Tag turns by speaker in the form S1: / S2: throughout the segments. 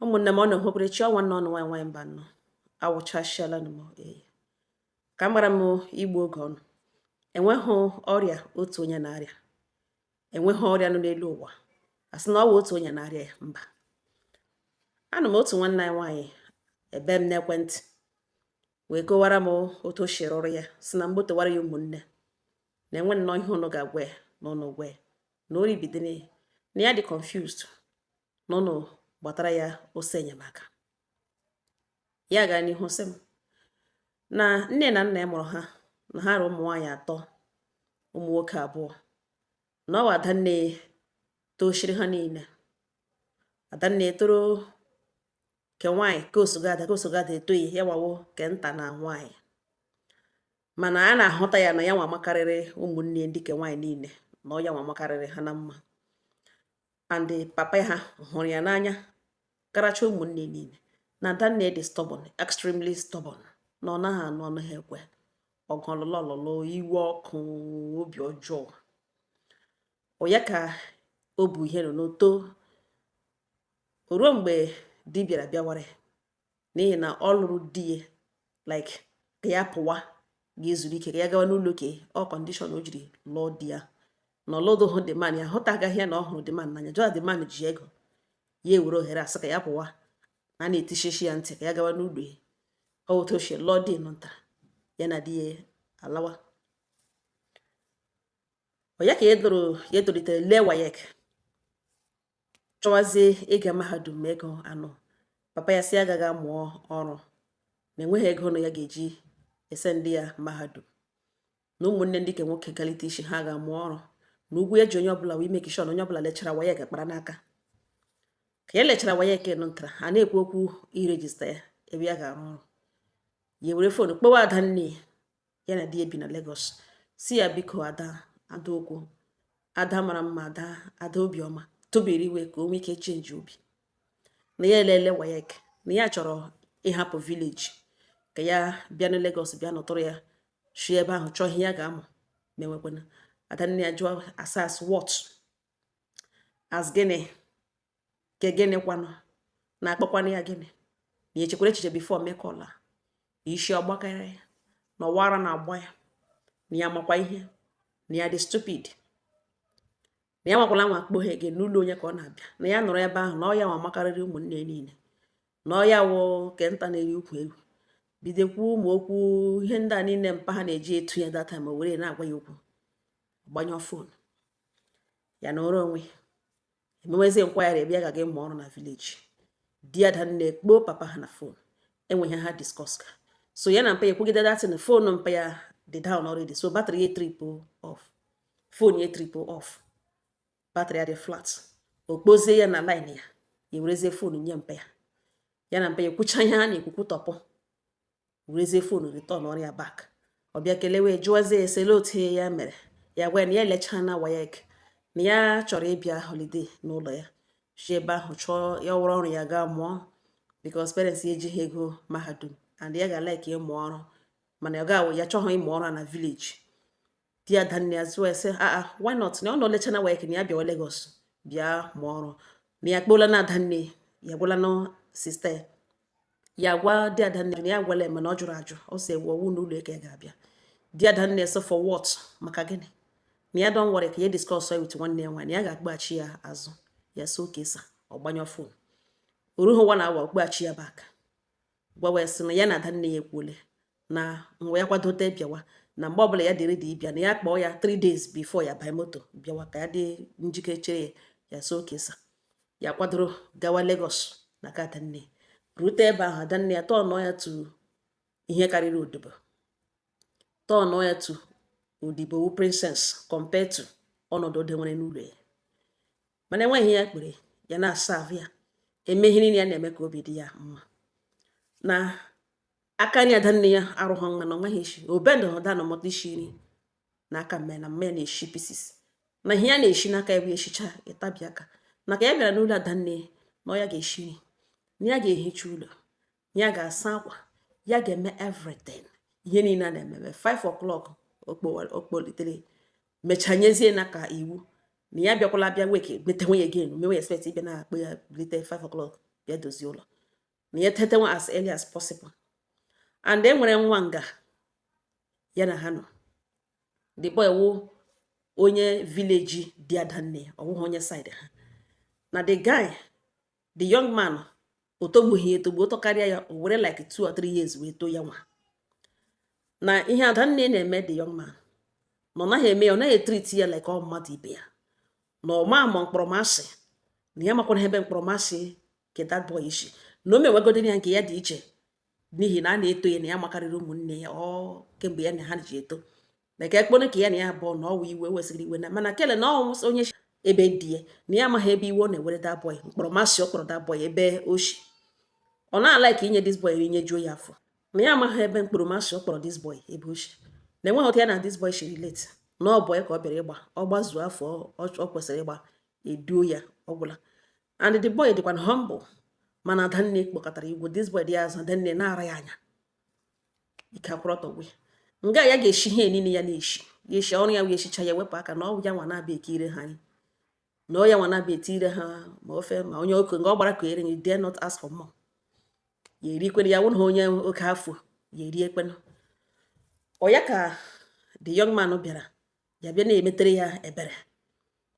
S1: Ụmụnne m, ọ na-ehopụrụ chi ọnwa nọ nwaanyị nwaanyị mba nnọọ awụchasịala m. Ee, ka m gbara m igbu oge ọnụ. Enweghị ọrịa otu onye na-arịa, enweghị ọrịa nọ n'elu ụwa a sị na ọ bụ otu onye na-arịa ya. Mba. Anụ m otu nwanne anyị nwaanyị ebe m n'ekwentị wee kọwara m otu o si rụrụ ya, si na mgbotewara ya ụmụnne na enwe nnọọ ihe ụnụ ga-agwa ya na ụnụ gwa ya na o ribidere na ya dị confused, na ụnụ gbatara ya ọsọ enyemaka. Ya gaa n'ihu sị m na nne na nna ya mụrụ ha, na ha rụ ụmụ nwaanyị atọ, ụmụ nwoke abụọ, na ọwa adanne toshiri ha niile. Adanne toro ke nwaanyị ka osogo ada, ka osogo ada etoghị ya, nwawo ke nta na nwaanyị, mana a na-ahụta ya na ya nwa makarịrị ụmụnne ndị ke nwaanyị niile, na ọ ya nwa makarịrị ha na mma. And papa ha hụrụ ya n'anya karacha ụmụnne niile. Na adanne dị stubborn, extremely stubborn, na ọ naghị anụ, ọnụ ha ekwe ọgụ, ọlụlụ ọlụlụ, iwe ọkụ, obi ọjọọ. Ọ ya ka o bu ihe nọ n'oto ruo mgbe di bịara bịawara ya, n'ihi na ọ lụrụ di ya like ka ya pụwa ga-ezuru ike, ka ya gawa n'ụlọ ke ọ condition o jiri lụọ di ya na ọlụdụ the man ya hụtagaghị ya na ọ hụrụ the man n'anya jụọ. The man ji ego ya, ewere ohere asị ka ya pụwa na na-etishishi ya ntị ka ya gawa n'ụlọ ya. Ọ otu o si lụọ di nọ ntara ya na di ya alawa. Ọ ya ka ya doro ya tolitere lee WAEC, chọwazie ịga mahadum, ma ego anọ. Papa ya si agaghị amụọ ọrụ, na enweghị ego na ya ga-eji ese ndị ya mahadum, na ụmụnne ndị ke nwoke galite isi ha ga-amụ ọrụ, na ugwu eji onye ọbụla wee make sure na onye ọbụla lechara WAEC kpara n'aka. Ka ya lechara WAEC nụ ntara, a na-ekwu okwu i register ya ebe ya ga-arụ ọrụ. Ya were phone kpọwa ada nne ya na di ya bi na Lagos, si ya biko, ada, ada okwu, ada mara mma, ada, ada obiọma tobiri iwe ka o nwee ike change obi, na ya elele WAEC, na ya chọrọ ịhapụ village ka ya bịa na Lagos, bịa nọtụrụ ya shi ebe ahụ chọọ ihe ya ga-amụ. Ma enwekwana ada nne ya jụọ asa, as what, as gịnị, ke gịnị kwanụ na-akpọkwanụ ya gịnị, na echekwara echiche before mekọla isi ọgbakere ya na ọwara na-agba ya, na ya makwa ihe, na ya dị stupid, na ya nwakwala nwa kpoghe gị n'ụlọ onye ka ọ na-abịa, na ya nọrọ ebe ahụ, na ọ ya nwa makarịrị ụmụnne niile, na ọ ya wụ ke nta na-eri ukwu egwu. Bidokwu ụmụ okwu ihe ndị a niile mpa ha na-eji etu ya data ma were na-agwa ya okwu, gbanyụọ phone ya na ọrụ onwe emewezie nkwagharị ebe ya ga-aga ịmụ ọrụ na village. Di adanne kpoo papa ha na phone, enweghị ha discuss ka so ya na mpa ya ekwugide datin. Phone mpa ya dị down already, so battery ya trip off, phone ya trip off, battery ya dị flat. O kpozie ya na line ya, ya werezie phone nye mpa ya. Ya na mpa ya ekwucha ihe ha na-ekwukwu, tọpụ, werezie phone return ọrụ ya back. Ọ bịa kelewe, jụwazie esele otu ya mere. Ya gwa ya na ya elechaa na WAEC, na ya chọrọ ịbịa holiday n'ụlọ ya, si ebe ahụ chọọ ya ọrụ ọrụ ya gaa mụọ, because parents ya ejighị ego mahadum and ya ga-like ịmụ ọrụ, mana ọ ga ya chọghị ịmụ ọrụ na village. Di adanne ya zụọ sị, ah, why not, na ọ nọ lecha na WAEC, na ya bịawa Lagos bịa mụọ ọrụ, na ya kpoola na adanne ya gwala na sister ya. Ya gwa di adanne na ya gwala ya, mana ọ jụrụ ajụ. Ọ sị ewu ọwụ n'ụlọ eke ya ga-abịa. Di adanne sị, for what, maka gịnị? Na ya don't worry, ka ya discuss with nwanne ya nwaanyị, na ya ga-akpọghachi ya azụ. Ya sị okay sir. Ọ gbanyụ phone. O rughị 1 hour, kpọghachi ya back, gwa wee sị na ya na adanne ya ekwuole na mgbe ya kwadote bịawa, na mgbe ọbụla ya dịrị dị ịbịa, na ya kpọọ ya 3 days before ya banye moto bịawa, ka ya dị njikere chere ya. Ya sị okay sir. Ya kwadoro gawa Lagos na ka adanne. Rute ebe ahụ, adanne ya tọọ ya tu ihe karịrị odibo, tọọ ya tu odibo wu princess compared to ọnọdụ o nwere n'ụlọ ya. Mana enweghị ya kpere ya na-asa ahụ, ya eme ihe niile ya na-eme ka obi dị ya mma. Na aka nri adanne ya arụghị mma, na onweghị isi obendụ da na mọta isi nri n'aka mme na mme na-eshi pieces, na ihe ya na-eshi n'aka ya bụ eshicha ịtabi aka. Na ka ya bịara n'ụlọ adanne, na ọ ya ga-eshi nri, na ya ga-ehicha ụlọ, na ya ga-asa akwa, ya ga-eme everything, ihe niile a na-ememe. 5 o'clock okpolitere mechaa nyezie na ka iwu na ya bịakwala bịa weke metewe ya again, mewe expect ịbịa na akpọ ya bilite 5 o'clock bịa. Bịa dozie ụlọ na ya tetenwa as early as possible. And e nwere nwa nga ya na ha nọ. The boy wụ onye village dị adanne, ọ bụghị onye side ha. Na the guy, the young man, o togbughị etogbu, o tokarịa ya, o were like 2 or 3 years wee too ya nwa. Na ihe adanne na-eme the young man, na ọ naghị eme ya, ọ naghị etreat ya like ọ mmadụ ibe ya, na ọ ma ama mkpọrọmasị, na ya makwana ebe mkpọrọmasị nke that boy isi, na o mewegodiri ya nke ya dị iche, n'ihi na a na-eto ya, na ya makarịrị ụmụnne ya ọ kemgbe ya na ha ji eto, maka ekpere ka ya na ya abụọ na ọwụ iwe wesịrị iwe na mana kele na ọnwụ onye ebe di ya, na ya amaghị ebe iwe ọ na-ewere that boy, mkpọrọmasị ọ kpọrọ that boy, ebe o shi. Ọ na-ala ka inye this boy inyejuo ya afọ, na ya amaghị ebe mkpọrọmasị ọ kpọrọ this boy, ebe o shi, na enweghị otu ya na this boy shi relate, na ọ boy ka ọ bịara ịgba, ọ gbazuo afọ ọ kwesịrị ịgba, eduo ya, ọ gwụla. And the boy dịkwa humble, mana adanne kpọkọtara igwe this boy dị ya azụ, adanne na-ara ya anya ike akwụrụ ọtọ gwe nga ya ga-eshi ihe niile ya na-eshi, ya eshi ọrụ ya wee eshicha ya, wepụ aka na ọ ya nwa na-abịa ekire ha anyị, na ọ ya nwa na-abịa etire ha ma ofe ma onye oke nga ọ gbara ka ere, you dare not ask for more. Ya erikwere ya wụrụ ha onye oke afọ, ya eri ekwenụ. Ọ ya ka the young man bịara, ya bịa na-emetere ya ebere.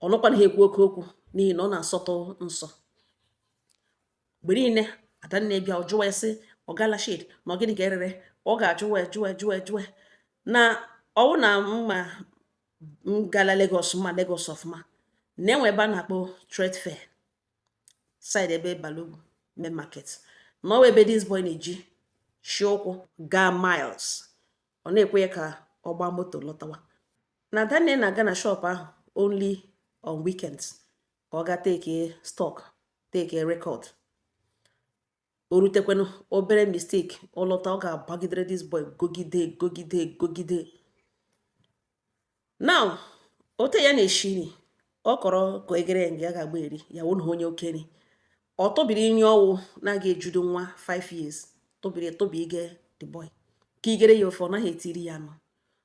S1: Ọ nụkwana ha ekwu oke okwu n'ihi na ọ na-asọtụ nsọ mgbe niile. Adanne bịa, ọ jụwa ya sị ọ gala shed na ọ gịnị ka erere. Ọ ga-ajụwa ya, jụwa ya, jụwa ya, jụwa ya na ọwụ na mma m gala Lagos, mma Lagos ọfụma, na enwe ebe a na-akpọ Trade Fair side, ebe Balogun Main Market, na ọwa ebe this boy na-eji shi ụkwụ gaa miles. Ọ na-ekwe ya ka ọ gbaa moto lọtawa. Na Adanne na-aga na shop ahụ only on weekends ka ọ gaa take stock, take record. O rutekwanụ, obere mistake, ọ lọta, ọ ga-agbagidere this boy, gogide, gogide, gogide. Now ote ya na-eshi nri, ọ kọrọ ka egere nga ya ga-agba eri ya wụ na onye oke nri. Ọ tụbiri nri ọwụ na-aga ejudo nwa 5 years, tụbiri tụbi ige the boy ka igere ya ofe. Ọ naghị etiri ya anụ.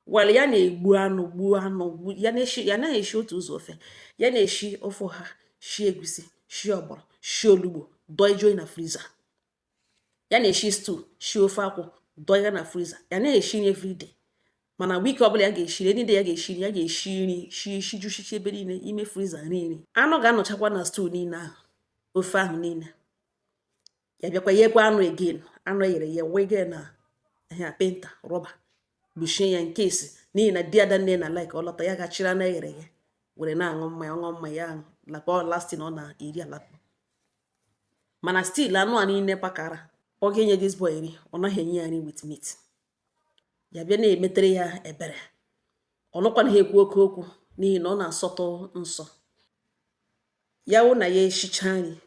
S1: While ya na-egbu anụ, gbuo anụ, ya na-eshi, ya naghị eshi otu ụzọ ofe. Ya na-eshi ofe ọha, shie egusi, shie ọgbọrọ, shie olugbo, dọijuo na freezer. Ya na-eshi stew, shie ofe akwụ, dọọ na freezer. Ya na-eshi nri everyday, mana week ọbụla ya ga-eshi nri, any day ya ga-eshi nri, ya ga-eshi nri shie, shiju, shichi ebe niile ime freezer. Nri nri anụ ga-anọchakwa na stew niile ahụ, ofe ahụ niile. Ya bịakwa yekwa anụ again, anụ eghere ya wege na ihe painter rọba, kpuchie ya nke esi, n'ihi na di adanne na like ọ lọta, ya gachiri anụ eghere ya were na-aṅụ mmanya, ọṅụ mmanya ya lakpa. Last thing ọ na-eri alakpụ, mana still anụ a niile pakara, ọ ga-enye this boy nri. Ọ naghị enye ya nri with meat. Ya bịa na-emetere ya ebere. Ọ nụkwana ha ekwu oke okwu n'ihi na ọ na-asọtụ nsọ. Ya wụ na ya eshicha nri,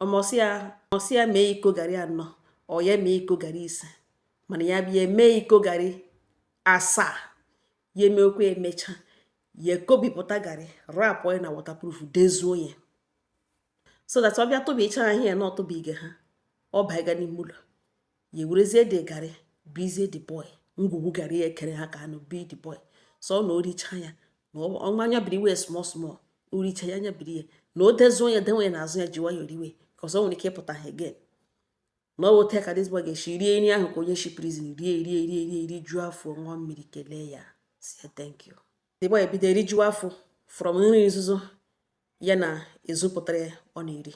S1: ọmọsị ya mee iko garị anọ, ọ ya mee iko garị ise, mana ya bịa mee iko garị asaa. Ya emekwa, emecha, ya ekobipụta garị, rapụ ya na waterproof, dezuo ya, so that ọ bịa tụbicha ihe ya na ọtụbiga ha, ọ baiga n'ime ụlọ, ya ewerezie the garị bizie the boy, ngwugwu garị ya ekere ha ka anụ bi the boy. So ọ na oricha ya na ọnwa anya biri wee small small, oricha ya, anya biri ya na o dezuo ya, denwe ya n'azụ, ya ji nwayọọ riwe ka ọzọ nwere ike ịpụta ha again. Na ọ wote ka this boy ga-esi rie nri ahụ ka onye shi prison rie, rie, rie, rie, rijuo afọ, ṅụọ mmiri, kelee ya, si thank you. The boy ebido erijuo afọ from nri nzuzo ya na ezupụtara ya ọ na-eri.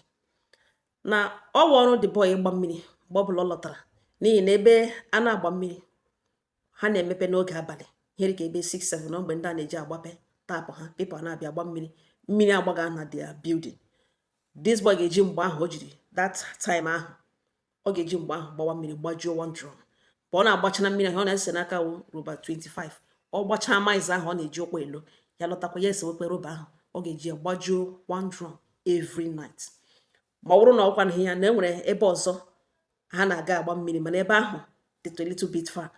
S1: Na ọ wụ ọrụ the boy ịgba mmiri mgbe ọbụla ọ lọtara, n'ihi na ebe a na-agba mmiri ha na-emepe n'oge abalị, ihe dịka ebe 6 7 na mgbe ndị a na-eji agbape tap ha, people na-abịa agba mmiri, mmiri agbaga na their building. This boy ga-eji mgbe ahụ o jiri that time ahụ, ọ ga-eji mgbe ahụ gbawa mmiri, gbajuo one drum. Mgbe ọ na-agbacha na mmiri ahụ, ọ na-ese n'aka wụ roba 25. Ọ gbachaa miles ahụ ọ na-eji ụkwụ elo, ya lọtakwa, ya esewekwa roba ahụ, ọ ga-eji ya gbajuo one drum every night. Ma ọ bụrụ na ọkwa na ya na enwere ebe ọzọ ha na-aga agba mmiri, mana ebe ahụ dịtụ a little bit far,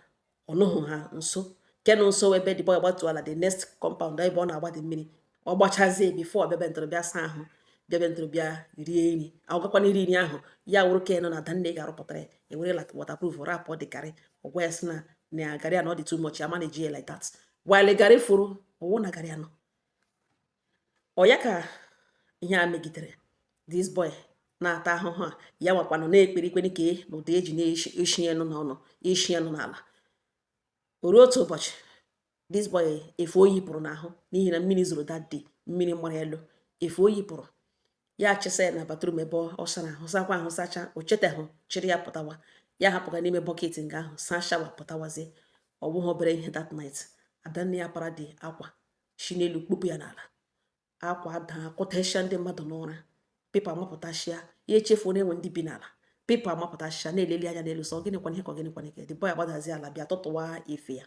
S1: ọ nọghị ha nso. Nke nọ nso ebe the boy gbatuo ala, the next compound ebe ọ na-agba dị mmiri. Ọ gbachazie before bịa ntorobịa saa ahụ, bịa ntorobịa rie nri, ọ gakwana iri nri ahụ, ya wụrụ ka nọ na adanne ga-arụpụtara ya, ewere waterproof rapụ dị garị. Ọgwa ya sị na garị a na ọ dị too much, ya manage ya like that, while garị furu ọwụ na garị anọ. Ọ ya ka ihe a megidere this boy. Na-ata ahụhụ a, ya nwakwanụ na-ekpere ikpere ka na ụdị eji na-eshi elu n'ọnụ, eshi elu n'ala. O ruo otu ụbọchị, this boy efe oyi pụrụ n'ahụ n'ihi na mmiri zoro that day, mmiri mara elu, efe oyi pụrụ ya, chịsa ya na bathroom ebe ọ sara ahụ, sakwa ahụ, sacha, o chetahụ, chịrị ya pụtawa, ya hapụga n'ime bucket nga ahụ, saa shower, pụtawazie. Ọ bụghị obere ihe. That night, adanne ya para dị akwa si n'elu kpụpụ ya n'ala, akwa daa, kụtachia ndị mmadụ n'ụra, people amapụtachia. Ya echefuo na enwe ndị bi n'ala. People amapụtachia na-eleli anya n'elu, sọ gịnịkwana ihe ka gịnịkwana ihe. The boy agbadazi ala bịa tụtụwa efe ya.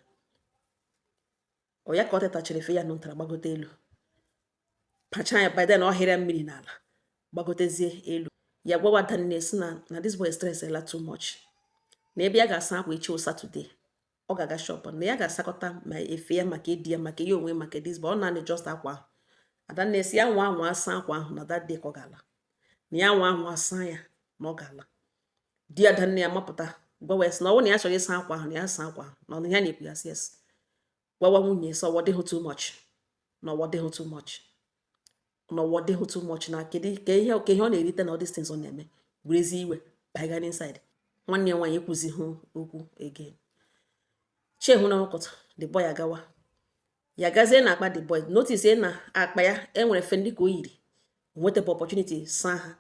S1: Ọ ya ka ọ tetachara efe ya nụ ntara, gbagote elu, pacha ya. By then ọ hịrịa mmiri n'ala, gbagotezie elu, ya gwawa adanne si na this boy stress ela too much, na ebe ya ga-asa akwa echi Saturday, ọ ga-aga shop, na ya ga-asakọta ma efe ya, maka ịdị ya, maka ya onwe, maka this boy. Ọ naanị just akwa ahụ. Adanne si ya nwa anwa asa akwa ahụ na that day ka ọ ga-ala, na ya nwa anwa asa ya na ọ ga-ala. Di adanne ya mapụta, gwawa ya sị na ọ bụrụ na ya chọrọ ịsa akwa ahụ, na ya asa akwa ahụ, na ọ ya na-ekwu. Ya sị yes. Gwawa nwunye sị ọwọ dịghị too much, na ọwọ dịghị too much, na ọwọ dịghị too much, na kedu ka ihe ọ na-erite na all these things ọ na-eme. Werezi iwe baiga inside. Nwanne ya nwaanyị ekwuzighị okwu again. Chiehu na ụkọtụ, the boy agawa, ya gazie na akpa the boy, notice na akpa ya enwere efe ndị ka o yiri, nwetapụ opportunity saa ha,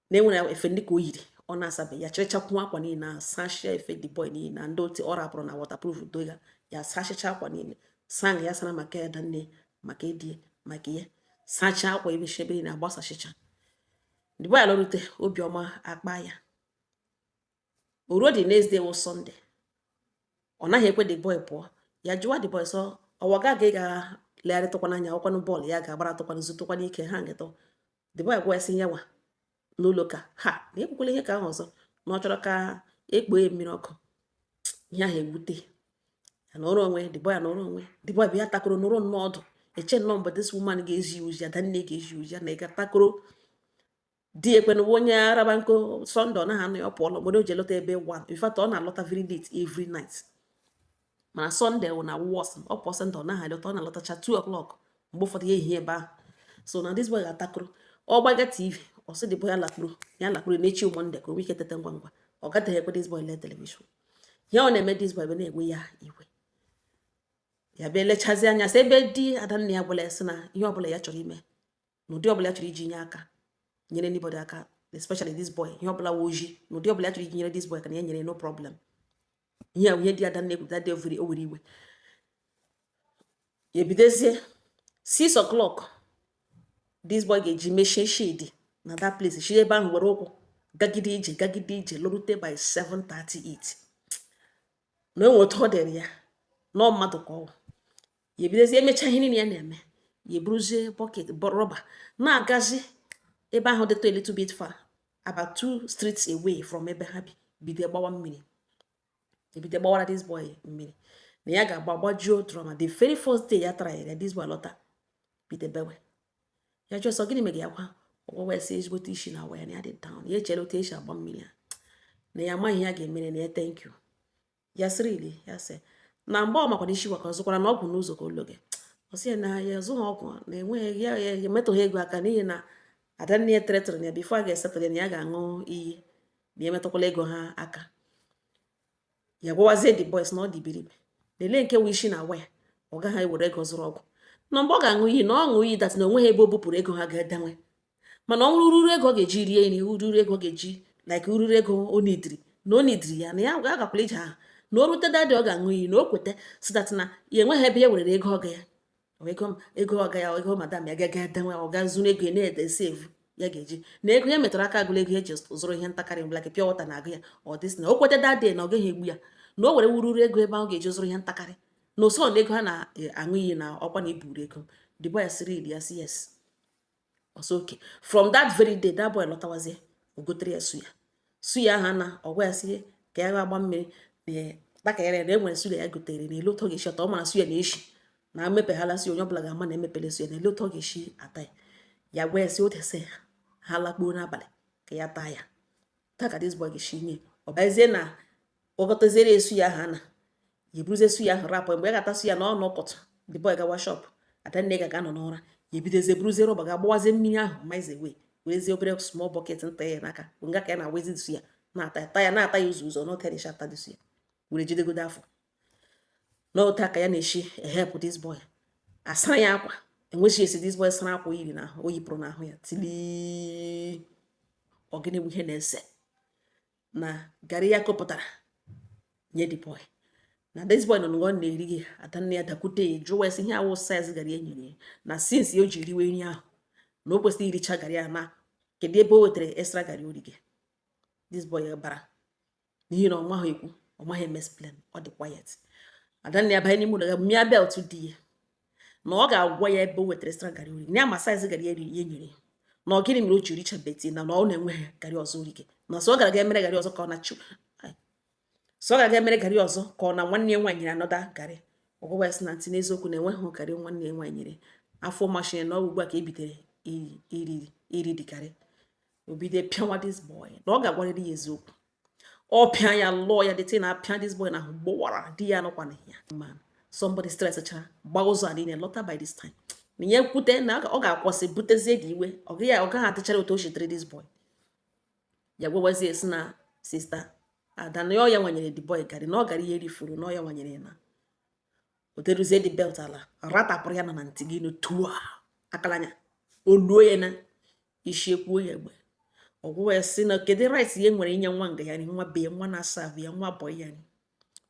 S1: na enwere efe ndị ka o yiri ọ na-asabe. Ya chịrịchakwuo akwa niile ahụ, sachia efe the boy niile na ndị otu ọ rapụrụ na waterproof do ya. Ya sachicha akwa niile, saa nga ya sara maka ya danne, maka ịdị, maka ihe, sachaa akwa ebe ebe niile agbasachicha. The boy alọrute, obiọma akpa ya. O ruo the next day wụ Sunday, ọ naghị ekwe the boy pụọ. Ya jụwa the boy sọ ọwa ga ga ga legharịtụkwana anya, ọkwanụ bọọlụ ya ga-agbara tụkwanụ, zụtụkwana ike ha nkịtụ. The boy gwa ya sị ya nwa n'ụlọ ka ha na ekwukwala ihe ka ahụ ọzọ, na ọ chọrọ ka ekpo ya mmiri ọkụ. Ihe ahụ ewute ya nọrọ onwe the boy, nọrọ onwe the boy bịa takoro, nọrọ nnọọ ọdụ, eche nnọọ mgbe this woman ga-ezi ozi, adanne ga-ezi ozi ya na ịga takoro. Di ekwenụwa onye araba nko. Sunday ọ naghị anọ ya, ọ pụọla mgbe o ji elọta ebe 1. In fact, ọ na-alọta very late every night, mana Sunday wụ na worst. Ọ pụọ Sunday, ọ naghị alọta, ọ na-alọtacha 2 o'clock, mgbe ụfọdụ ya ehihie ebe ahụ. So na this boy ga-atakoro, ọ gbaga TV, ọ sị the boy ya lakpuru, ya lakpuru n'echi Monday ka o nwee ike tete ngwa ngwa. Ọ gaghị ekwe this boy lee television. Ihe ọ na-eme this boy bụ na-ewe ya iwe. Ya bịa lechazi anya, sị ebe di adanne ya gwara ya sị na ihe ọbụla ya chọrọ ime, na ụdị ọbụla ya chọrọ iji nye aka, nyere anybody aka, especially this boy, ihe ọbụla wụ oji, na ụdị ọbụla ya chọrọ iji nyere this boy ka na ya nyere, no problem. Ihe a ihe di adanne kwuru that day, o were iwe. Ya ebidozie 6 o'clock, this boy ga-eji mechie shade na that place, shi ebe ahụ were ụkwụ gagide ije, gagide ije, lọrute by 7:38, na enwe otu ọ dịrị ya nọọ mmadụ ka ọ wụ. Ya ebidozie emecha ihe niile ya na-eme, ya eburuzie bucket rọba na-agazi ebe ahụ dịtụ a little bit far, about two streets away from ebe ha bi. Bido gbawa mmiri, ebido gbawara this boy mmiri, na ya ga-agba gbajuo drum. The very first day ya tara ya, this boy lọta, bido bewe. Ya jụọ sọ gịnị mere ya kwa. Ọgwa wee sị ezigbote isi na awa ya, na ya dị down, ya echere otu esi agba mmiri ya, na ya amaghị ya ga-emere na ya. Thank you. Ya sịrị ili ya sị na mgbe ọ makwana isi gwaka, ọ zụkwara na ọgwụ n'ụzọ ka ologe. Ọ sị ya na ya azụghị ọgwụ, na enweghị ya, ya emetụghị ego aka, n'ihi na adanne ya teretịrị na ya before a ga-esetụrụ ya, na ya ga-aṅụ iyi na ya emetụkwala ego ha aka. Ya gwawazie the boys na ọ dị iberibe, lelee nke wụ isi na awa ya, ọ gaghị ewere ego zụrụ ọgwụ, na mgbe ọ ga-aṅụ iyi, na ọ ṅụ iyi that na onweghị ebe o bupụrụ ego ha ga-edenwe, mana ọ nwụrụ ururu ego ọ ga-eji rie nri, ururu ego ọ ga-eji like ururu ego o nidiri, na o nidiri ya, na ya agakwala ije ahụ, na o rute daddy ọ ga-aṅụ iyi na o kweta si that na ya enweghị ebe ya werere ego ọga ya, ego ego ọga ya, ego madam ya gaga edenwe, ọ ga zụrụ ego ya na-ede save ya ga-eji na ego ya metụrụ aka agụla ego eji zụrụ ihe ntakarị, like pure water na-agụ ya. Ọ dịsị na o kweta that day na ọ gaghị egbu ya, na o were wururu ego ebe ahụ ga-eji zụrụ ihe ntakarị, na oso na ego ha na-aṅụ iyi na ọkwa na iburu ego. The boy sịrị ya sị yes. Ọsọ okay. From that very day, that boy lọtawazie, o gotere ya suya. Suya ahụ na ọgwa ya sị ka ya agba mmiri na takịrị na enwere suya ya gotere, na elu otu ọ ga-esi atọ. Ọ mara suya na-eshi na emepeghala suya, onye ọbụla ga-ama na emepele suya, na elu otu ọ ga-esi ata ya. Ya gwa ya sị o dese ha lakpuo n'abalị ka ya taa ya taa, ka this boy ga-esi nye. Ọ bazie na ọ goteziere ya suya ahụ, ana ya eburuzie suya ahụ rapụ. Mgbe ya ga-ata suya na ọnụ ụkọtụ, the boy gawa shop, adanne ga ga-anọ n'ụra. Ya ebidozie buruzie rọba ga-agbawazie mmiri ahụ miles away. Werezie obere small bucket nta ya n'aka nga ka ya na-awezi disu ya, na-ata ya, ta ya, na-ata ya ụzọ ụzọ n'oterisha ata disu ya, were jidegodo afọ n'otu aka ya na-eshi help this boy asara ya akwa. Enweghị esi this boy sara akwa o yiri n'ahụ, o yipụrụ n'ahụ ya tili. Ọ gịnị bụ ihe na-ese na garị ya kọpụtara nye the boy? Na this boy nọ n'ụgọ na-eri gị. Adanne ya dakwute ya, jụwa esi ihe awụ size garị e nyere ya, na since o ji riwe nri ahụ na o kwesịrị iricha garị ahụ, na kedu ebe o wetara extra garị o rige? This boy ya bara n'ihi na ọ maghị ekwu, ọ maghị eme explain, ọ dị quiet. Adanne ya banye n'ime ụlọ ya, mịa belt di ya, na ọ ga-agwa ya ebe o wetara extra garị oriri, na ya ma size garị eri ya nyere ya, na ọ gịnị mere o ji richabeti, na ọ na-enweghị garị ọzọ orige, na sọ ọ gara ga emere garị ọzọ ka ọ na chu sọ ọ gara ga emere garị ọzọ, ka ọ na nwanne ya nwaanyị nyere anọda garị. Ọgwụgwa ya sị na ntị n'eziokwu na enweghị garị nwanne ya nwaanyị nyere afọ machine, na ọ ugbu a ka e bitere iri iri dị garị. O bido pịawa this boy, na ọ ga-agwarịrị ya eziokwu. Ọ pịa ya, lụọ ya dịtị na apịa this boy na ahụ gbọwara di ya nọkwana ya. Man, somebody stress chara gba ụzọ a niile lọta by this time, na ya kwute na ọ ga-akwụsị butezie gị iwe. Ọ gaghị adịchara otu o chitere this boy. Ya gwawazie si na sister Ada na ọ ya nwanyere the boy garị, na ọ gara ihe rifuru, na ọ ya nwanyere ya, na o teruzie the belt ala ratapụrụ ya na ntị gị n'otu a akalanya oluo ya na isi ekwuo ya egbe. Ọgwụwa ya sị na kedu right ya nwere inye nwa nga ya nri, nwa be ya, nwa na-asa ahụ ya, nwa boy ya nri?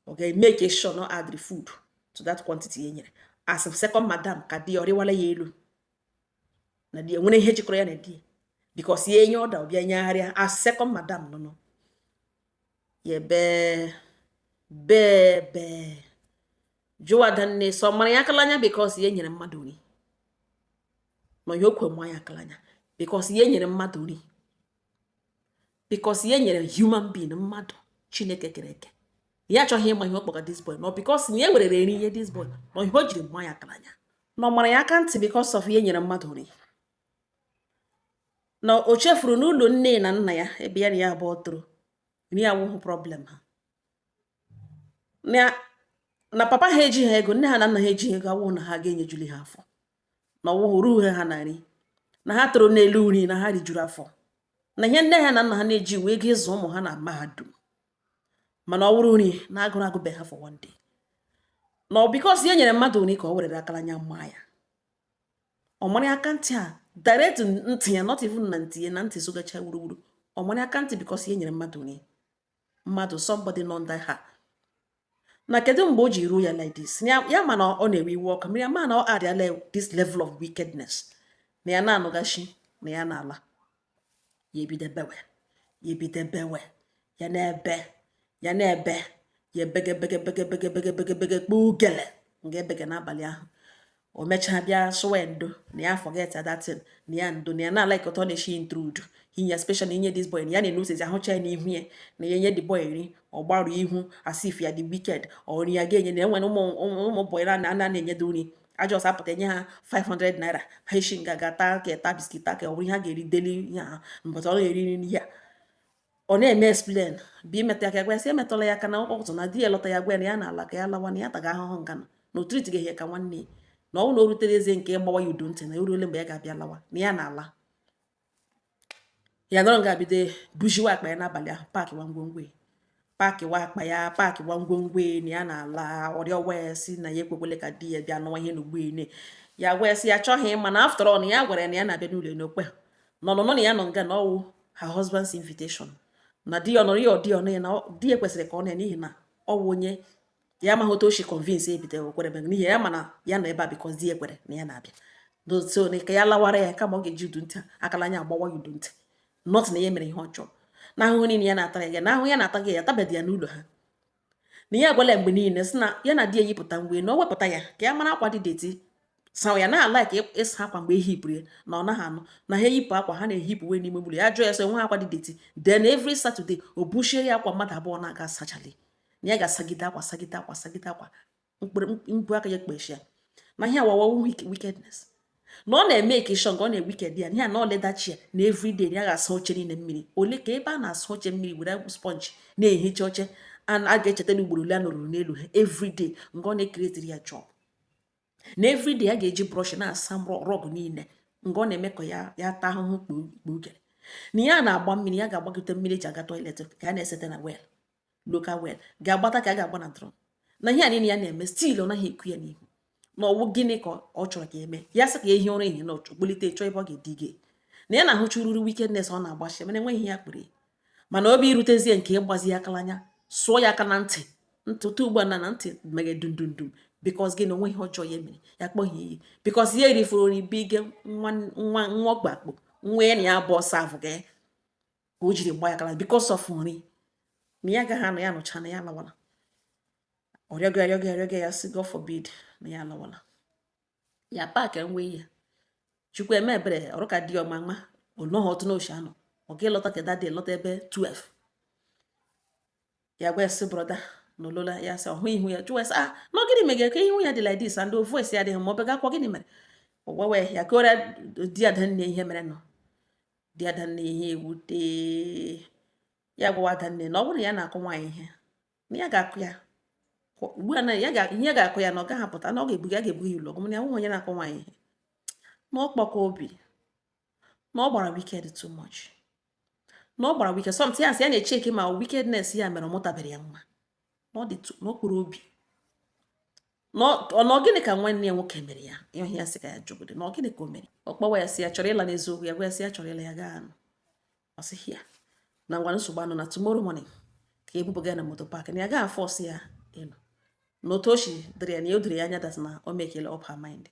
S1: Ọ ga-eme ka sure no add the food to that quantity ya nyere as second madam, ka di ya ọ rịwala ya elu, na di ya nwere ihe jikọrọ ya na di ya, because ya enye ọda ọbịa nyegharịa as second madam nọ ya bee bee bee, jụwa Adanne sọ mara ya akala anya because ya nyere mmadụ nri, ma ihe o kwe mma ya akala anya because ya nyere mmadụ nri, because ya nyere human being, mmadụ Chineke kere eke. Ya achọghị ịma ihe ọ kpọga this boy, no, because na ya werere nri ihe this boy, na ihe o jiri mma ya akala anya, na ọ mara ya aka ntị because of ihe nyere mmadụ nri, na o chefuru n'ụlọ nne na nna ya ebe ya na ya abụọ toro, nri awụghị problem ha, na papa ha ejighị ego, nne ha na nna ha ejighị ego, awụghị na ha ga-enyejuli ha afọ, na ọwụghị ruo ha na nri, na ha toro n'elu nri, na ha rijuru afọ, na ihe nne ha na nna ha na-eji wee ego ịzụ ụmụ ha na mahadum, mana ọ wụrụ nri na agụrụ agụbeghị ha for one day, na ọ because ya nyere mmadụ nri ka ọ werere akara anya mmaa ya. Ọ mara aka ntị a direct ntị ya, not even na ntị ya na ntị sogacha wuruwuru. Ọ mara aka ntị because ya nyere mmadụ nri, mmadụ, somebody nọ under ha. Na kedu mgbe o ji ruo ya like this? Ya ma na ọ na-ewe iwe ọkụ mmiri, ya ma na ọ adịala this level of wickedness, na ya na-anụgachi na ya na-ala. Ya ebido bewe, ya ebido bewe, ya na-ebe, ya na-ebe, ya ebege bege bege bege bege bege bege kpugele nga ebege n'abalị ahụ. O mechaa bịa sụwa ndo na ya forget that thing, na ya ndo, na ya na-alike ụtọ na-eshi intrude inye, especially inye this boy, na ya na-enu ahụcha ya n'ihu ya, na ya enye the boy nri, ọ gbarụ ihu as if ya dị wicked. Ọ nri ya ga-enye, na enwere ụmụ boy na na na-enyedo nri ajọs apụta enye ha 500 naira, ha eshi nga ga taa ka taa biscuit, taa ka ọ bụrụ ihe ha ga-eri daily ya mbọta ọ na-eri nri ya. Ọ na-eme explain bụ imetụ ya ka gwa ya sị emetụla ya aka na ụtụ, na di ya lọta, ya gwa ya na ya na-ala ka ya lawa, na ya taga ahụhụ nga na o tritighị ya ka nwanne ya, na ọ bụrụ na o rutere eze nke ịgbawa ya udo ntị, na o ruole mgbe ya ga-abịa lawa, na ya na-ala. Ya nọrọ nga bido bujiwa akpa ya n'abalị ahụ, packịwa ngwongwo ya, packịwa akpa ya, packịwa ngwongwo ya, na ya na-ala. Ọrịọ wee sị na ya ekwekwele ka di ya bịa nụwa ihe n'ugbo ene. Ya wee sị ya achọghị ịma, na after all na ya gwara ya na ya na-abịa n'ụlọ ya n'okwe na ọnụnọ na ya nọ nga, na ọwụ her husband's invitation, na di ya ọ nọrọ ya, ọ di ya ọ nọ ya, na di ya kwesịrị ka ọ nọ ya, n'ihi na ọ wụ onye ya amaghị otu o si convince ebido okwere be, n'ihi ya mana ya nọ ebe a because di ya kwere na ya na-abịa. So na ka ya lawara ya kama ọ ga-eji udu ntị akala anya agbawa ya udu ntị, not na ya mere ihe ọjọọ, na ahụhụ niile ya na-atara ya, na ahụhụ ya na-ata gị ya tabedị ya n'ụlọ ha, na ya agwala ya mgbe niile sị na ya na di ya yipụta ngwe, na o wepụta ya ka ya mara akwa dị dirty sa ya na ala ka ịsa akwa mgbe ehipụrụ ya, na ọ naghị anụ na ha eyipụ akwa ha na-ehipụ wee n'ime ụlọ ya. Jụọ ya sị nwe akwa dị dirty, then every Saturday o buchie ya akwa mmadụ abụọ na-aga asachali, na ya ga-asagide akwa, sagide akwa, sagide akwa mkpụrụ mbụ aka ya kpechia, na ihe awawa wickedness, na ọ na-eme ekeshọn ka ọ na-ewicked ya, ya na ọ ledachi ya, na everyday ya ga-asa oche niile mmiri ole ka ebe a na-asa oche mmiri, were sponge na-ehicha oche a ga-echetara ugboro ole a nọrọ n'elu ha everyday, nga ọ na-ecreateri ya job, na everyday a ga-eji brush na-asa rug niile. Nga ọ na-eme ka ya ya taa ahụhụ kpugere na ya na-agba mmiri, ya ga-agbagite mmiri eji aga toilet, ka ya na-esete na well, local well, ga-agbata ka a ga-agba na drum, na ihe a niile ya na-eme, still ọ naghị ekwu ya n'ihu. Na ọwụ gịnị ka ọ chọrọ ka eme? Ya sị ka ehi ụra ehihie na okpulite chọọ ebe ọ ga-edige, na ya na-ahụcha ururu wickedness ọ na-agbachi, mana enweghị ihe ya kpere. Mana obi irutezie nke ịgbazi ya aka anya, sụọ ya aka na ntị ntị otu ugbu a na ntị meghe dum dum dum, because gịnị? Onwe ihe ọjọọ ya mere, ya kpọghị iyi, because ya erifuru nri bige nwa nwa nwa ọgbakpọ nwa ya na ya abụọ savụ gị ka o jiri gba ya akala because of nri, na ya agaghị anọ ya nụcha na ya alawala. Ọrịọgọ arịọgọ arịọgọ ya, sị God forbid, na ya alawala. Ya pack nwe ihe, Chukwu eme ebere, ọrụ ka di ọma nma onoha otu n'oshi anọ ọ ga ịlọta ka daddy lọta ebe 12. Ya gwa ya sị, "Brother," na olola ya sị ọhụ ihu ya, jụwa ya sị, "Ah, na gịnị megere ka ihu ya dị like this and voice ya adịghị ma ọ bega akwa? Gịnị mere?" Ọ gwawa ya, ya kọrọ di adanne ihe mere nọ. Di adanne ihe ewute ya, gwawa adanne na ọ bụrụ na ya na-akụ nwaanyị ihe, na ya ga-akụ ya ugbu a, na ya ga ihe ga-akụ ya, na ọ gaghị apụta, na ọ ga-ebuga, ga-ebu ya ụlọ ọgwụ, mana ya nweghị onye na-akụ nwaanyị ihe, na ọ kpọkọ obi, na ọ gbara wicked too much, na ọ gbara wicked. Sometimes ya na-echeki ma wickedness ya mere ọ mụtabere ya nwa, na ọ dị na ọ kpụrụ obi, na ọ gịnị ka nwanne ya nwoke mere ya ihe ya sị ka ya jụgodo, na ọ gịnị ka o mere. Ọ kpọwa ya sị ya chọrọ ịla n'eziokwu, ya gwa ya sị ya chọrọ ịla, ya gaa anụ. Ọ sị ya na ngwa, nsogbu anụ, na tomorrow morning ka ebubuga ya na motor park, na ya gaghị force ya ịnọ, na otu o si dịrị ya, na ya o doro ya anya that na o mekele up her mind,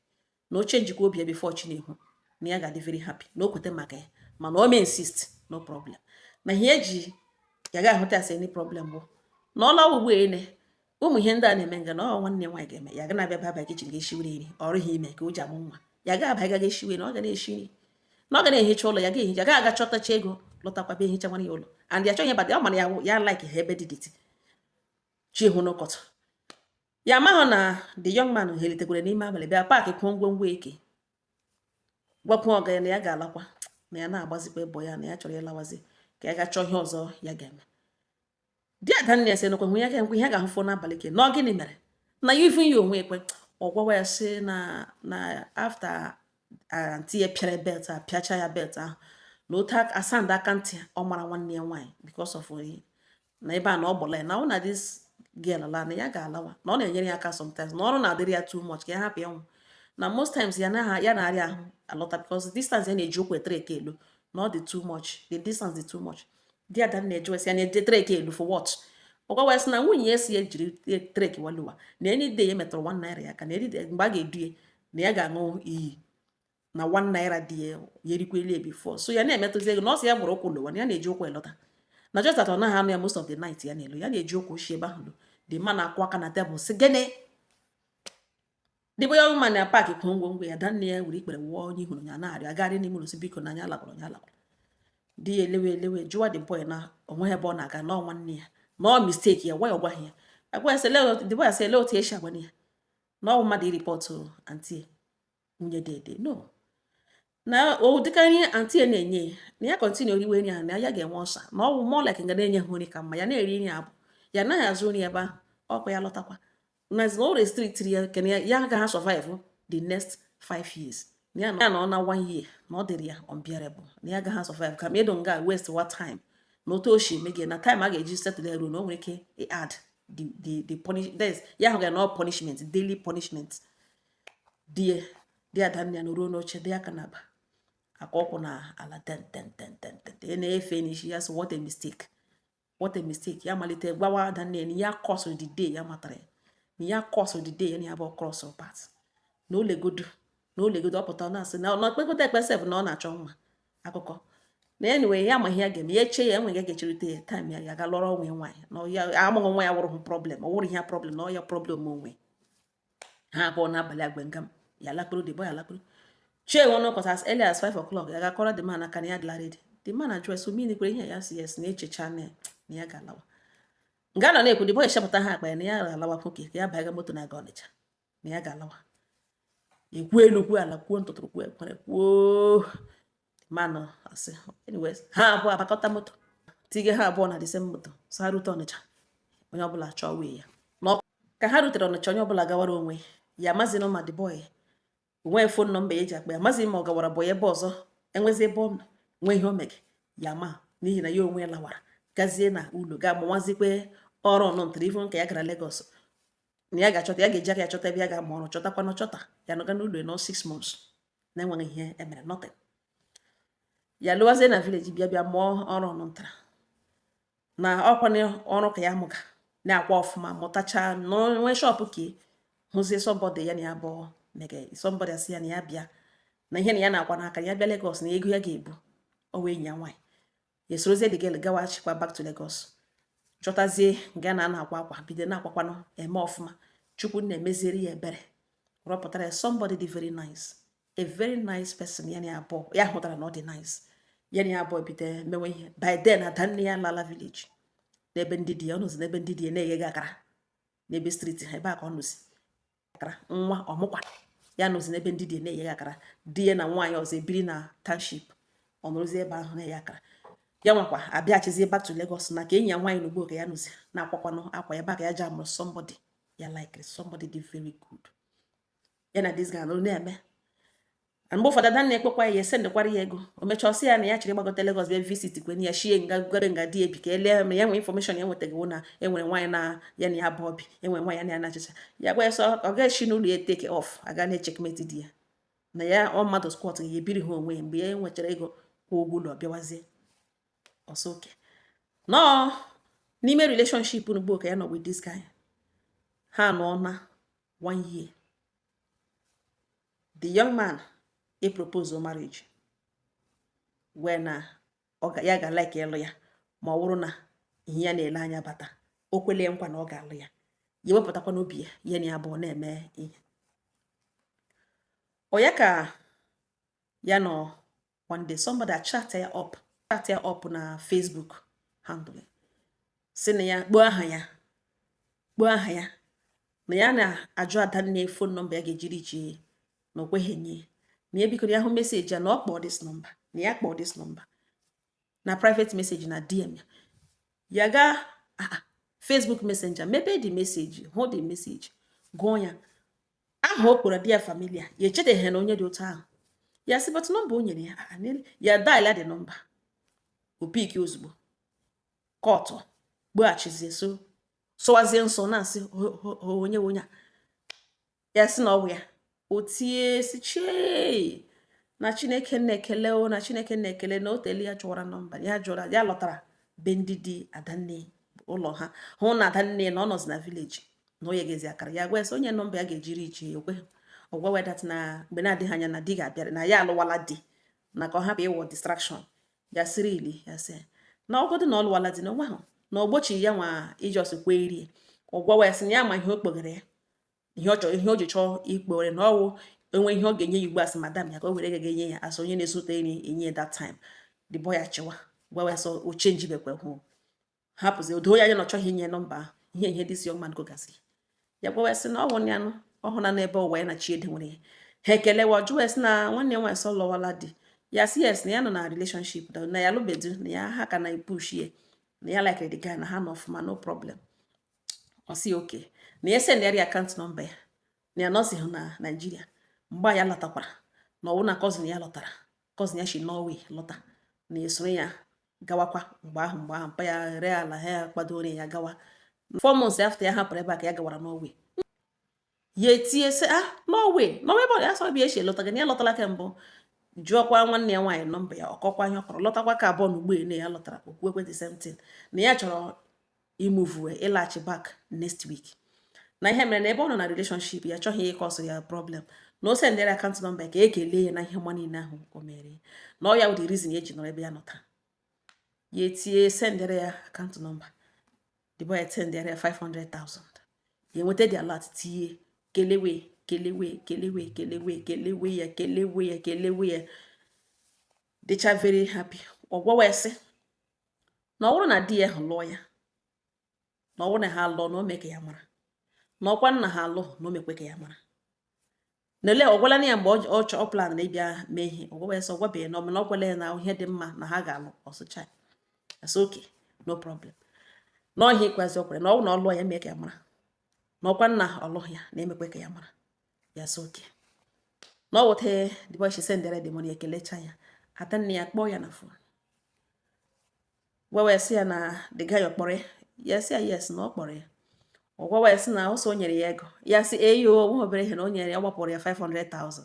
S1: na o chenjikwa obi ya before Chinehu, na ya ga-adị very happy na o kweta maka ya, mana o mee insist, no problem, na ihe eji ya ga ahụta as any problem bụ na ọla ugbu a ene ụmụ ihe ndị a na-eme nga, na ọ nwanne nwaanyị ga-eme ya ga na-abịa baba kitchen ga-eshiwere nri, ọrụ ha ime ka o ji amụ nwa, ya ga aba gaga eshiwe, na ọ ga na-eshi nri, na ọ ga na-ehicha ụlọ, ya ga-ehicha, ga aga chọtacha ego, lọtakwa bịa ehicha nwere ya ụlọ, and ya chọghị ịbata ọ mara ya ya like ha ebe dị dirty. Chi hụ n'ụkọtụ ya amaghị na the young man helitekwara n'ime abalị, bịa pack kwuo ngwongwo eke, gwakwuo ọga ya na ya ga-alakwa, na ya na-agbazikwa ịbọ ya, na ya chọrọ ịlawazi ka ya ga chọọ ihe ọzọ ya ga-eme. Di adanne ya sị nakwa hụ ya ga-ekwe ihe ga-ahụfụ n'abalị ke na ọ gịnị mere na ya ifu ya onwe ekwe. Ọ gwawa ya sị na after aunty ya pịara belt a, pịacha ya belt ahụ, na otu asanda aka ntị ọ mara nwanne ya nwaanyị because of na ebe a na ọ gbọla ya, na ọ na this girl la, na ya ga-alawa, na ọ na-enyere ya aka sometimes, na ọrụ na-adịrị ya too much, ka ya hapụ ịnwụ, na most times ya na ya na-arịa ahụ alọta because distance ya na-eji ụkwụ etrek elu, na ọ dị too much, the distance dị too much. Di ada na-eju esi ya na-eje trek elu for what? Ọ gwawa ya sị na nwunye ya si ya jiri trek waluwa, na any day ya metụrụ 1 naira ya aka, na any day mgbe a ga-edu ya, na ya ga-aṅụ iyi na 1 naira dị ya ya erikweli before, so ya na-emetụzi ego, na ọ sị ya gbara ụkwụ lowa, na ya na-eji ụkwụ elọta, na just that ọ naghị anụ ya most of the night, ya na-elu, ya na-eji ụkwụ shi ebe ahụ lo. The man na-akwụ aka na tebụl sị gịnị? The boy, young man na pack kwuo ngwongwo ya. Danne ya were ikpere wụọ onye ihuru ya na-arịọ agagharị n'ime ụlọ, sị biko, na anya alakwara, onye alakwara. Di ya elewe elewe, jụwa the boy na onweghị ebe ọ na-aga, na ọ nwanne ya, na ọ mistake ya, gwa ya, ọ gwaghị ya, agwa ya sị the boy sị ele otu esi agwa ya na ọ bụ mmadụ ireport aunty nwunye dede no, na ụdịka nri aunty ya na-enye ya, na ya continue riwe nri ahụ, na ya ga-enwe ọsa, na ọ bụ more like nga na-enye ha nri ka mma ya na-eri nri abụ ya anaghị azụ nri ebe ahụ ọkwa ya lọtakwa, na o restrictiri ya kene ya, ya agaghị survive the next 5 years, na ya nọ na one year na ọ dịrị ya unbearable, na ya agaghị survive, ka ma nga waste what time, na otu o si eme gị na time a ga-eji settle ya ruo, na o nwere ike add the punish that is ya ahụ ga na punishment, daily punishment. Di di adanne ya nọruo n'oche dị aka na aba aka ọkwụ na ala ten ten ten ten ten ya na-efe n'isi ya sị, "What a mistake, what a mistake." Ya malite gwawa adanne na ya curse the day ya matara ya, na ya curse the day ya na ya bụ cross path, na olegodu na olegodu ọ pụta na-asị na ọ kpekọta ekpe sef, na ọ na-achọ nwa akụkọ na anyway, ya amaghị ya ga-eme ya eche ya enweghị ga-echerute ya time ya ya ga lụọrọ onwe nwaanyị, na ya amụghị nwa ya wụrụ problem, ọ wụrụ ihe problem, na ọ ya problem onwe ha abụọ. N'abalị agbe ngam ya lakpuru, the boy alakpuru chie nwe n'ụkọta as early as 5 o'clock, ya ga-akọrọ the man aka na ya dịla ready. The man ajụọ so mmiri kwere ihe ya si yes, na echecha na ya ga-alawa. Nga nọ na-ekwu, the boy echepụta ha akpa ya na ya ga-alawa nwoke, ka ya banye moto na-aga Ọnịcha, na ya ga-alawa. Ekwu elu kwuo ala, kwuo ntụtụrụ, kwuo ekwere, kwuo manụ asị. Anyways, ha abụọ abakọta moto, tige ha abụọ na the same moto, so ha rute Ọnịcha, onye ọbụla chọọ wee ya. Ka ha rutere Ọnịcha, onye ọbụla gawara onwe ya. Amazinụ ma the boy Onweghị phone number ya eji akpa ya. Mazi ma ọ gawara bụ ebe ọzọ, enwezi ebe ọ nọ nwee ihe o mege ya ma, n'ihi na ya onwe ya lawara gazie na ụlọ ga amụwazikwe ọrụ ọnụ ntụrụ ifu nke ya gara Lagos na ya ga-achọta, ya ga-eji aka ya chọta ebe ya ga-amụ ọrụ. Chọtakwa na chọta ya nọga n'ụlọ nọ 6 months na-enweghị ihe emere, nothing. Ya lụwazie na village, bịa bịa mụọ ọrụ ọnụ ntara na ọkwana ọrụ ka ya mụga na-akwa ọfụma, mụtacha nwee shop ka hụzie somebody ya na ya bụ mege. Somebody asị ya na ya bịa na ihe na ya na-akwa n'aka ya bịa Lagos na ego ya ga-ebu o wee enyi ya nwaanyị. Ya esorozie the girl gawachikwa back to Lagos, chọtazie nga na na-akwa akwa, bido na-akwakwanụ eme ọfụma. Chukwu na-emezieri ya ebere, rọpụtara ya somebody dị very nice, a very nice person. Ya na ya abụọ ya hụtara na ọ dị nice. Ya na ya abụọ bido mewe ihe. By then adanne ya lala village n'ebe ndị di ya ọ nọzi, n'ebe ndị di ya na-eghe akara n'ebe street ha ebe a ka ọ nọzi akara nwa ọmụkwa. Ya nọzi n'ebe ndị di ya na-eghe akara. Di ya na nwaanyị ọzọ ebiri na township, ọ nọrọzi ebe ahụ na-eghe akara. Ya nwakwa abịachizie back to Lagos na ka enyi ya nwaanyị n'ugbo ka ya nọzi na-akwakwanụ akwa ebe a ka ya ji amụrụ somebody ya like, somebody dị very good. Ya na this guy nọrọ na-eme. And mgbe ụfọdụ adanna ekpekwa ya, esendekwara ya ego. O mechaa, ọsị ya na ya chịrị ịgbagote Lagos bịa visit kwen ya, shie nga gwere nga di ebi ka elee ma ya nwee information ya nwetaghị na enwere nwaanyị na ya na ya bụ obi, enwere nwaanyị ya na ya na-achịcha. Ya gwa ya sọ ọ ga-esi n'ụlọ ya take off aga na checkmate di ya na ya ọ mmadụ squat ya ebiri ha onwe ya. Mgbe ya nwechara ego kwụọ ụgwọ ụlọ, bịawazie ọsọ oke nọọ n'ime relationship n'ugbo ka ya nọ with this guy. Ha nọ na one year, the young man e propose marriage wee na ọ ga ya ga like ịlụ ya ma ọ bụrụ na ihe ya na-ele anya bata. O kwelie nkwa na ọ ga-alụ ya. Ya ewepụtakwa n'obi ya, ya na ya abụọ na-eme ihe. Ọ ya ka ya nọ, one day somebody chat ya up na Facebook handle, si na ya kpọọ aha ya, kpọọ aha ya, na ya na-ajụ adanne phone number ya ga-ejiri iche na o kweghị enye, na ya bikoro ya hụ message ya na ọ kpọọ this number, na ya kpọọ this number na private message na DM ya. Ya gaa Facebook Messenger, mepee the message, hụ the message, gụọ ya. Aha o kpọrọ dị ya familiar. Ya echeteghị na onye dị otu ahụ. Ya sị, but number o nyere ya, ya dial the number, o pick ozugbo, kọtụ gbaghachizie, so sụwazie nsọ na-asị onye onye a. Ya sị na ọ bụ ya. O tie si chee na Chineke na-ekele o, na Chineke na-ekele na o tele ya chọwara number ya jụrụ. Ya lọtara be ndị di adanne ụlọ ha, hụ na adanne na ọ nọzi na village na onye ga-ezi akara. Ya gwa ya sị onye number ya ga-ejiri iche ya ekwe. Ọ gwawa that na mgbe na-adịghị anya na di ga-abịara, na ya alụwala di, na ka ọ hapụ ịwụ distraction. Ya sịrị ili ya sị na ọgọdụ na ọ lụwala di na onwe ahụ na ọ gbochighị ya nwa iji ọsọ kwee rie. Ọ gwawa ya sị na ya ma ihe o kpoghere ya, ihe ọ chọrọ, ihe o ji chọọ ikpowere na ọwụ enwe ihe ọ ga-enye ya ugbu a. Sị madam ya ka o were ego ga-enye ya asị onye na-esote nri enye ya. That time the boy achịwa gwawa ya sọ o change bekwe hụ hapụzi o doo ya anya na ọ chọghị inye number ahụ. Ihe this young man gogasịrị ya, gwawa ya sị na ọ bụ ya nụ ọ hụ na n'ebe ụwa ya na chi ede nwere ya. Ha ekelewa, jụwa ya sị na nwanne ya nwaanyị sọ lọwala di. Ya sị yes, na ya nọ na relationship, na ya alụbedu, na ya ha ka na push ya, na ya like the guy, na ha nọ ọfụma, no problem. Ọ sị okay, na ya send ya account number ya, na ya nọzighị na Naijiria. Mgbe a ya lọtakwara na ọwụ na cousin ya lọtara, cousin ya si Norway lọta, na esoro ya gawakwa. Mgbe ahụ mpa ya ree ala ha, ya kwadoro ya gawa. 4 months after ya hapụrụ ebe a ka ya gawara Norway. Ya etinye sị, ah, Norway, Norway bụ ya sọ bịa echi lọta gị na ya lọtala kembụ. Jụọkwa nwanne ya nwaanyị number ya, ọkọkwa ihe ọ kọrọ. Lọtakwa ka abụọ na ugbo na ya lọtara, okwu ekwentị same thing, na ya chọrọ imove ịlaghachi back next week, na ihe mere na ebe ọ nọ na relationship ya chọghị ịkọsụ ya problem, na o sendere account number ka ekelee ya na ihe ọma niile ahụ o mere, na ọ ya wụ the reason ya eji nọrọ ebe ya nọ taa. Ya etinye sendere ya account number, the boy sendere ya 500,000. Ya enweta the alert, tinye kelewe kelewe kelewe kelewe kelewe ya, kelewe ya, kelewe ya, dịcha very happy. Ọ gwawa ya sị na ọ bụrụ na di ya ahụ lụọ ya, na ọ bụrụ na ha lụọ, na o mee ka ya mara, na ọkwa nna ha alụ, na o mekwe ka ya mara. Na ele ọ gwala ya mgbe ọ chọọ plan na ịbịa mee ihe. Ọ gwawa ya sị ọ gwabeghị na ọ na ọ kwele ya na ihe dị mma na ha ga-alụ ọsụcha ya. Sị okay, no problem. Na ọhịa ikpeazụ ọ kwere na ọ bụ na ọ lụọ ya mee ka ya mara, na ọkwa nna ọlụ ya na emekwe ka ya mara. Ya sị okay. Na ọ wụte the boy, she sendere the money, ekelecha ya. Adanne ya kpọọ ya na phone, gwa ya sị ya na the guy ọ kpọrọ ya. Ya sị ya yes, na ọ kpọrọ ya. Ọ gwawa ya sị na ọsọ o nyere ya ego. Ya sị eyo, onwe obere ihe na o nyere ya, ọ gbapụrụ ya 500,000.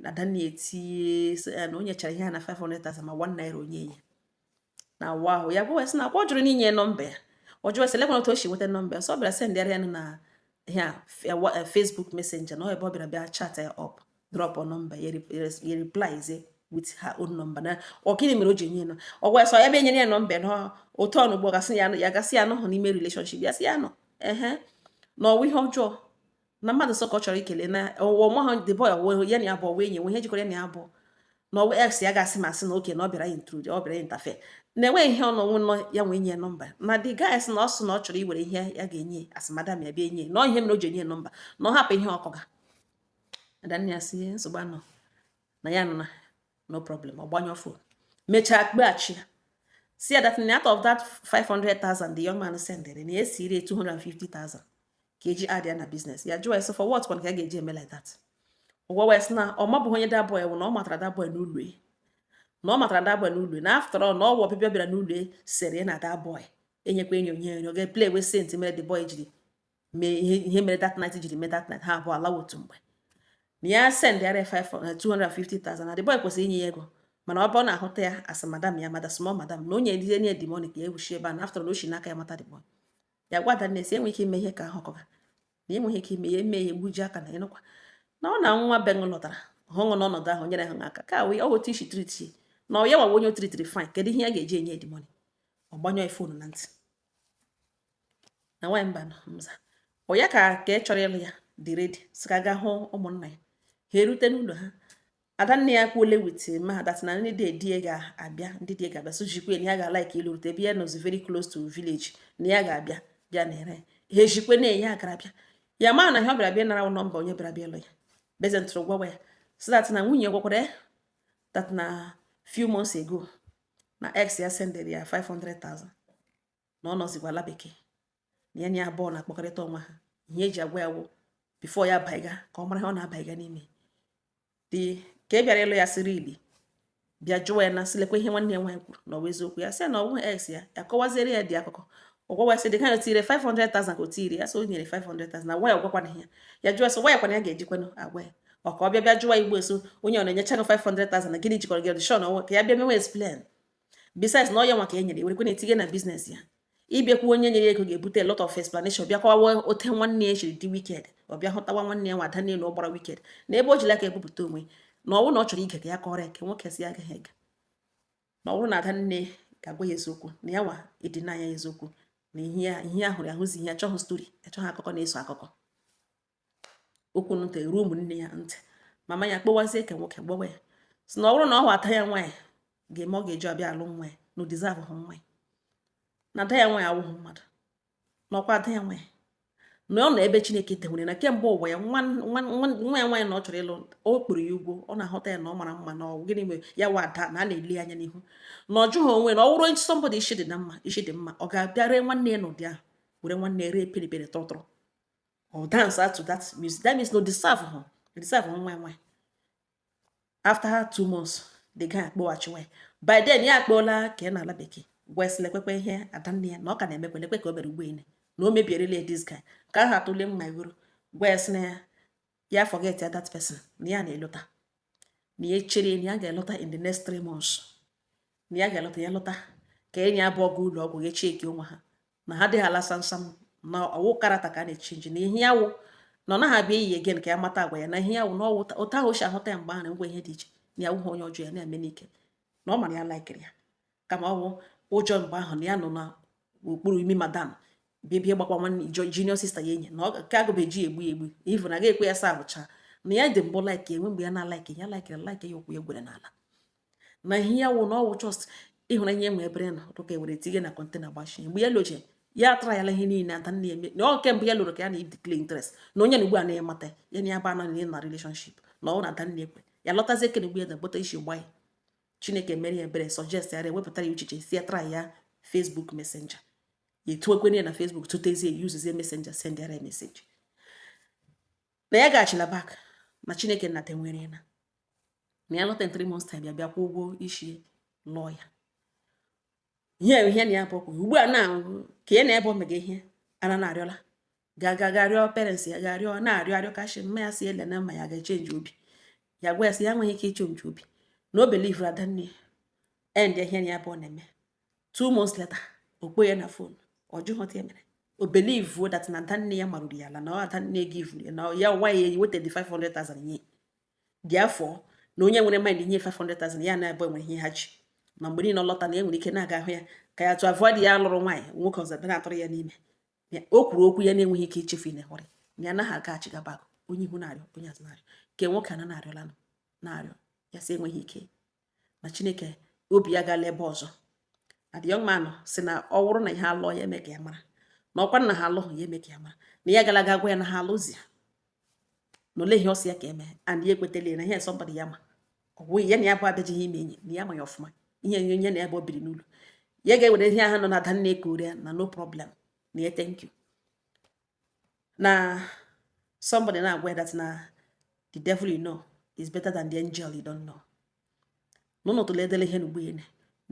S1: Adanne etinye sị ya na o nyechara ihe ya na 500,000 ma 1 naira onye ya na awa ahụ. Ya gwawa ya sị na akwa ọ jụrụ n'inye nọmba ya. Ọ jụrụ sị lekwana otu o si nweta nọmba ya. Sọ ọ bịara sendịara ya na ihe a Facebook Messenger, na ọ ebe ọ bịara bịa chat ya up, drop nọmba ya, ya replies with her own number. Na ọ gịnị mere o ji enye ya? Ọ gwa ya sọ ya bịa nyere ya nọmba ya na otu ọnụ ugbo gasị ya, ya gasị ya anọghị n'ime relationship. Ya sị ya nọ ehe, na ọwụ ihe ọjọọ na mmadụ sọ ka ọ chọrọ ikele na ọmahụ the boy, ọwụ ya na ya abụọ wee nye nwe ihe jikọrọ ya na ya abụọ, na ọwụ ex ya gasị masị na oke na ọ bịara intrude, ọ bịara interfere, na enweghị ihe ọnụ nọ ya nwee nye nọmba. Na the guy sị na ọ sị na ọ chọrọ iwere ihe ya ga-enye asị madam ya bịa enye, na ọ ihe mere o ji enye nọmba, na ọ hapụ ihe ọkọga. Adanne ya sị nsogbu anọ na ya nọ na no problem. Ọ gbanyụọ phone, mechaa kpeghachi ya, si ya that out of that 500,000 the young man sendere, na esiri 250,000 ka eji add ya na business ya. Jụọ ya sị for what kwan ka a ga-eji eme like that? Ụgwọ wee sị na ọ mabụghị onye that boy wụ, na ọ matara that boy n'ụlọ ya, na ọ matara that boy n'ụlọ ya, na after all na ọ wụ ọbịbịa bịara n'ụlọ ya sere na that boy enyekwa enyi onye nri, ọ ga-play we saint mere the boy jiri mee ihe ihe mere that night, jiri mee that night ha abụọ alawa otu mgbe, na ya send ya 250,000, na the boy kwesịrị inye ya ego, mana ọ bụ ọ na-ahụta ya as madam ya, madam, small madam, na onye ndị nye the money ka ya ewuchi ebe a, na after na o shi n'aka ya mata the boy. Ya gwa Adanne si enweghị ike ime ihe ka ahụ ọkọga, na enweghị ike ime ya, eme ya egbuji aka na ịnụkwa na ọ na nwa be lọtara hụ n'ọnọdụ ahụ nyere ha aka ka wee ọ otu isi treat na ọ ya nwa onye o tritiri fine. Kedu ihe ya ga-eji enye the money? Ọ gbanyụọ phone na ntị na nwaanyị mba nọ mza. Ọ ya ka ị chọrọ ịlụ ya dị ready, sị ka ga hụ ụmụnna ya. Ha erute n'ụlọ ha, adanne ya kwuole with ma that na ndị di ya ga-abịa, ndị di ya ga-abịa, so jikwe na ya ga-like ịlụ rute ebe ya nọzi very close to village, na ya ga-abịa bịa na ere ha ejikwe na ya gara bịa. Ya ma na ihe ọ bịara bịa nara nọmba onye bịara bịa ịlụ ya bezentụrụ gwawa ya so that na nwunye gwakwara ya that na few months ago na ex ya sendere ya 500,000, na ọ nọzikwa ala bekee, na ya na ya abụọ na-akpọkọrịta onwe ha. Ihe eji agwa ya wụ before ya abaiga ka ọ mara ihe ọ na-abaiga n'ime dị ka ị bịara ịlụ ya sịrị ili bịa jụwa ya na sị lekwa ihe nwanne ya nwaanyị kwuru na ọ bụ eziokwu. Ya sị na ọ bụghị ex ya. Ya kọwaziere ya dị akụkọ. Ọ gwawa ya sị dị ka ya tiri 500,000 ka o tiri ya, sị o nyere 500,000 na gwa ya ọgwakwana ya. Ya jụọ sị gwa ya kwana ya ga-ejikwanụ agwa ya, ọ ka ọ bịa bịa jụwa igbo so onye ọ na-enyecha gị 500,000 na gịnị jikọrọ gị ọdịshọn ọnwa ka ya bịa mewe explain. Besides na ọ ya nwa ka e nyere werekwe na-etinye na business ya, ịbịakwu onye nyere ego ga-ebute a lot of explanation, bịa kọwawa ote nwanne ya chiri dị wicked. Ọ bịa hụtawa nwanne ya nwa ada na ọ gbara wicked na ebe o jiri aka ebupụta onwe, na ọ bụrụ na ọ chọrọ ige ka ya kọrọ ya, ka nwoke si ya agaghị ege, na ọ bụrụ na ada nne ga-agwa ya eziokwu, na ya nwa edina ya eziokwu, na ihe ya ihe ya hụrụ ya hụzi ihe achọghị story, achọghị akụkọ na-eso akụkọ. Okwu ntị ruo ụmụnne ya ntị. Mama ya kpọwazie ka nwoke gbawa ya si na ọ bụrụ na ọ hụ ada ya nwaanyị ga-eme, ọ ga-eji ọbịa alụ nwa ya, na o deserve hụ nwa ya, na ada ya nwaanyị awụghị mmadụ, na ọkwa ada ya nwaanyị na ọ nọ ebe Chineke dewere na kemgbe ụwa ya nwa nwa nwa ya nwaanyị na ọ chọrọ ịlụ, o kpuru ya ụgwọ, ọ na-ahụta ya na ọ mara mma, na ọ gịnị mere ya wa ada na a na-ele anya n'ihu, na ọ jụghị onwe na ọ wụrụ somebody isi dị na mma, isi dị mma, ọ ga-abịa ree nwanne ya n'ụdị ahụ, were nwanne ya ree pere tụrụtụrụ, ọ dance to that music. That means no deserve hụ deserve nwa ya nwaanyị. After 2 months the guy akpọghachiwa ya. By then ya akpọọla ka ya na ala bekee gwa ya sị lekwekwe ihe adanne ya na ọ ka na-emekwe, lekwe ka o mere ugbo ene na o mebierela ya. This guy ka ahụ atụle mma igoro gwa ya sị na ya ya forget ya that person, na ya na-elota, na ya echere na ya ga-elota in the next 3 months, na ya ga-elota, ya lọta ka enyi abụọ ga ụlọ ọgwụ ga echeki onwe ha, na ha adịghị ala samsam, na ọwụ karata ka a na-echange, na ihe ya wụ na ọ naghị abịa iyi again ka ya mata agwa ya, na ihe ya wụ na ọwụ otu ahụ o si ahụta ya mgbe ahụ na ngwa ihe dị iche, na ya wụghị onye ọjọọ, ya na-eme n'ike, na ọ mara ya likeri ya, kama ọ wụ ụjọ mgbe ahụ na ya nọ n'okpuru imi madam bịa bịa gbakwa nwanne junior sister ya enyi, na ọ ka agụbeji egbu ya egbu even na ga-ekwe ya sa abụcha, na ya dị mbụ like enwe mgbe ya na-alike ya likere like ya ụkwụ ya gwere n'ala, na ihe ya wụ na ọ wụ just ịhụnanya enwe ebere nọ dụka ewere tinye na container gbachie. Mgbe ya loche ya atara ya ihe niile ada nne eme, na ọ kemgbe ya lụrụ ka ya na declare interest na onye na ugbu a na-emata ya na ya ba na na relationship, na ọ na ada nne ekwe ya lọtazie kene ugbu ya na-egbota isi gba ya. Chineke mere ya ebere, suggest ya, ewepụtara ya uchiche si ya try ya Facebook Messenger. Ya etuokwenye ya na Facebook, tụtezie, yuzuzie Messenger, send ya message na ya gaghachila back, Na Chineke nnata nwere na ya lọta in 3 months time, ya bịa kwụọ ụgwọ isi lụọ ya. Ihe ihe na ya bụ ugbu a na ka ya na ebe o mega ihe ana na-arịọla ga ga ga rịọ parents ya, ga rịọ na-arịọ arịọ kashi mma ya si ele na mma ya ga-echange obi ya. Gwa ya sị ya enweghị ike ichange obi, na o believe adanne end ihe na ya bụ ọ na-eme. 2 months later, o kpo ya na phone, ọ jụghị otu ya mere. O believe that na adanne ya marụrụ ya ala, na ọ adanne give ya, na ya nwa ya weta the 500,000 nye. Therefore, na onye nwere mind nye 500,000 ya na ebe nwere ihe ha ji na mgbe niile ọ lọta na e nwere ike na-aga ahụ ya ka ya to avoid ya lụrụ nwaanyị nwoke ọzọ bịa na-atụrụ ya n'ime. O kwuru okwu ya na-enweghị ike ichefu na hụrụ na ya anaghị aga back. Onye ihu na-arịọ, onye azụ na-arịọ, nke nwoke ana na-arịọla na-arịọ ya sị enweghị ike na Chineke obi ya gala ebe ọzọ. Na the young man si na ọ wụrụ na ihe alụọ ya, eme ka ya mara na ọkwa nna ha alụghị ya, eme ka ya mara na ya gara aga gwa ya na ha alụzi ya, na ole ihe ọ sị ya ka eme, and ya ekwetala ya na ihe somebody ya ma ọ bụghị ya na ya bụ abịajighị ime enyi na ya ma ya ọfụma, ihe nye na ya bụ o biri n'ụlọ ya ga-ewere ihe ahụ nọ na adanne ekore ya na no problem, na ya thank you. Na somebody na-agwa ya that na the devil you know is better than the angel you don't know. N'ụlọ tụrụ edele ihe n'ugbo ya na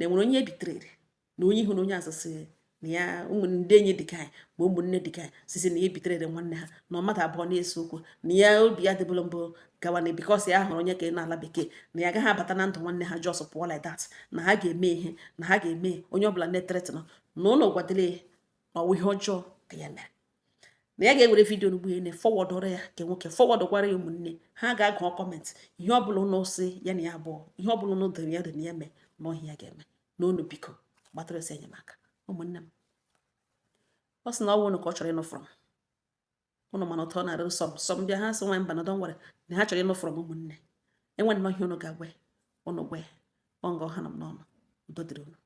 S1: enwere onye ebitere na onye ihu na onye azụ si na ya ụmụ ndị enyi dịka anyị ma ụmụnne dịka anyị sisi na ya ebitere nwanne ha na mmadụ abụọ na-ese okwu, na ya obi ya dịbụrụ mbụ gawa na because ya hụrụ onye ka ị na-ala bekee, na ya agaghị abata na ndụ nwanne ha just pụọ like that, na ha ga-eme ihe na ha ga-eme onye ọbụla na-ethreaten na ụlọ gwadere na ọwụ ihe ọjọọ ka ya mere, na ya ga-ewere video n'ugbo ya forwardụrụ ya nke nwoke, forwardụkwara ya ụmụnne ha ga-agụ comment ihe ọbụla ụnụ si ya na ya abụọ, ihe ọbụla ụnụ dere ya dị na ya mee na ọhịa ya ga-eme na unu biko gbatara esi enyemaka ụmụnne m. Ọ sị na ọ bụ ụnụ ka ọ chọrọ ịnụ from ụnụ, mana ụtọ na-arị sọm sọm bịa ha sị nwa mba na don't worry, na ha chọrọ ịnụ from ụmụnne. Enwe nnọọ ihe ụnụ ga-agwa ụnụ, gwa ya ọ nga ọha nọ m n'ọnụ. Udo dịrị unu.